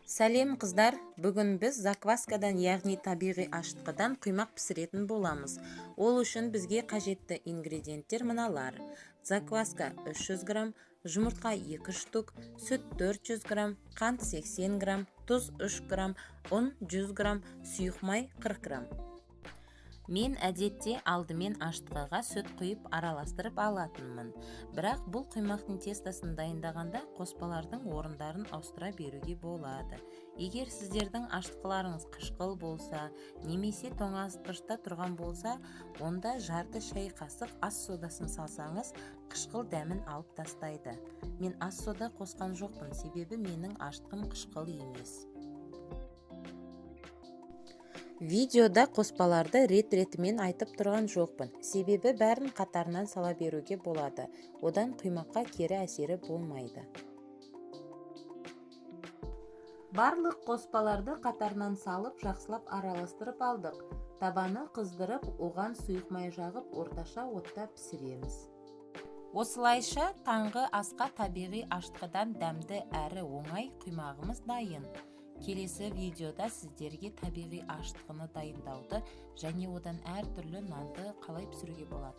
Сәлем, қыздар! Бүгін біз закваскадан, яғни табиғи ашытқыдан құймақ пісіретін боламыз. Ол үшін бізге қажетті ингредиенттер мыналар: закваска 300 грамм, жұмыртқа 2 штук, сүт 400 грамм, қант 80 грамм, тұз 3 грамм, ұн 100 грамм, сұйық май 40 грамм. Мен әдетте алдымен ашытқыға сүт құйып араластырып алатынмын. Бірақ бұл құймақтың тестосын дайындағанда қоспалардың орындарын ауыстыра беруге болады. Егер сіздердің ашытқыларыңыз қышқыл болса немесе тоңазытқышта тұрған болса, онда жарты шай қасық ас содасын салсаңыз, қышқыл дәмін алып тастайды. Мен ас сода қосқан жоқпын, себебі менің ашытқым қышқыл емес. Видеода қоспаларды рет-ретімен айтып тұрған жоқпын, себебі бәрін қатарынан сала беруге болады, одан құймаққа кері әсері болмайды. Барлық қоспаларды қатарынан салып, жақсылап араластырып алдық. Табаны қыздырып, оған сұйық май жағып, орташа отта пісіреміз. Осылайша таңғы асқа табиғи ашытқыдан дәмді әрі оңай құймағымыз дайын. Келесі видеода сіздерге табиғи ашытқыны дайындауды және одан әртүрлі нанды қалай пісіруге болады